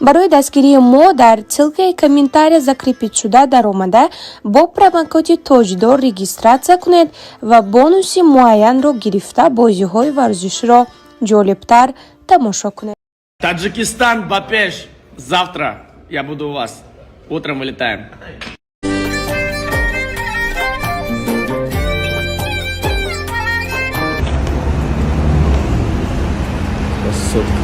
Барои дастгирии мо дар ссылкаи комментария закрепить-шуда даромада, бо промокоди Тоҷдор регистрация кунед ва бонуси муайянро гирифта, бозиҳои варзиширо ҷолибтар тамошо кунед. Таджикистан, ба пеш! Завтра я буду у вас. Утром вылетаем. Красотка.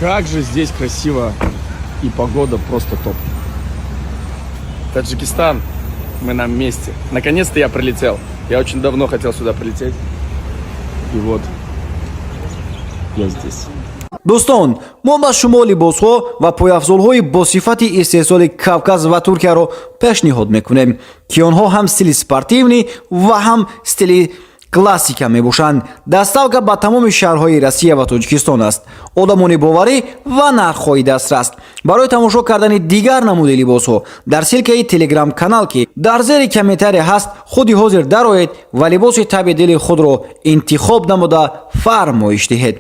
Как же здесь красиво, и погода просто топ. Таджикистан, мы на месте. Наконец-то я прилетел. Я очень давно хотел сюда прилететь. И вот я здесь. Дӯстон, мо ба шумо либосҳо ва пойафзолҳои бо сифати истеҳсоли Кавказ ва Туркияро пешниҳод мекунем, ки онҳо ҳам стили спортивный ва ҳам стили классика мебошанд. Доставка ба тамоми шаҳрҳои Россия ва Тоҷикистон аст. Одамони боварӣ ва нархҳои дастрас. Барои тамошо кардани дигар намуди либосҳо дар ссылкаи телеграм-канал, ки дар зери комментария ҳаст, худи ҳозир дароед ва либоси таби дили худро интихоб намуда, фармоиш диҳед.